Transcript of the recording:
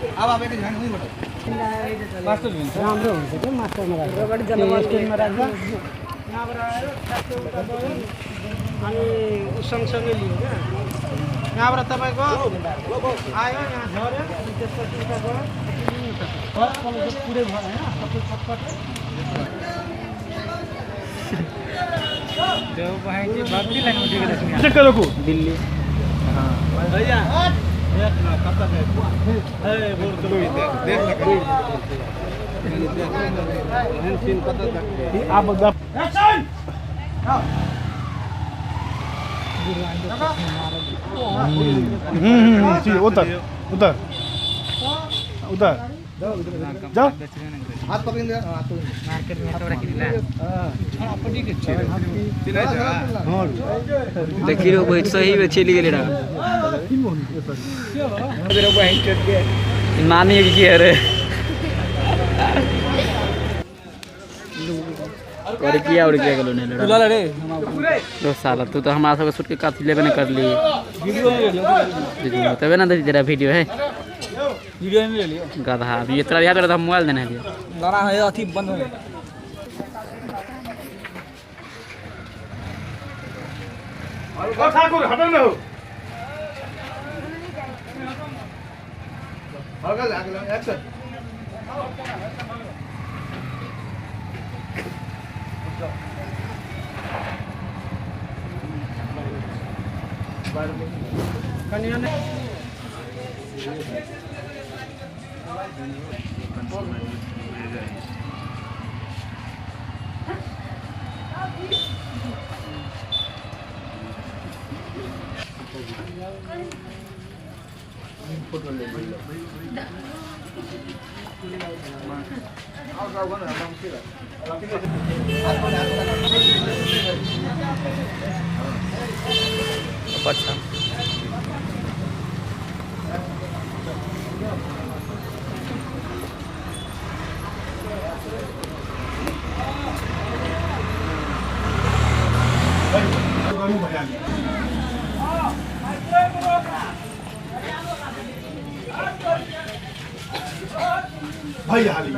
अब आप एक झन हुई बटो राम्रो हुन्छ के मास्टरमा राख्दा स्ट्यान्डमा राख्दा यहाँबाट आयो ठ्याक्कै उता गयो अनि ऊ सँगसँगै लियो क्या। यहाँबाट तपाईँको आयो यहाँ झऱ्यो अनि त्यसपछि उता गयो पुरै भयो होइन सबै पटपट। दिल्ली भैया देख ना कब तक है बोल तो देख ना एहन सीन कत तक आप एक्शन। उधर उधर उधर जा हाथ पकड़ ले हाथ पकड़ मार्केट में थोड़ा किनला देखियो कोई सही में चली गेली रा मामी की अरे और किया और किया गेलो ने लड़ा रे तो साला तू तो हमरा सब शूट के काथी लेबे न करली वीडियो तबे ना तेरा वीडियो है वीडियो में ले लियो गधा अभी इतना याद रहा मोबाइल देने दिया लड़ा है अथी बंद हो। ठाकुर हटन न हो हल्का अगला एक्शन। कन्या ने अच्छा भाई हाली।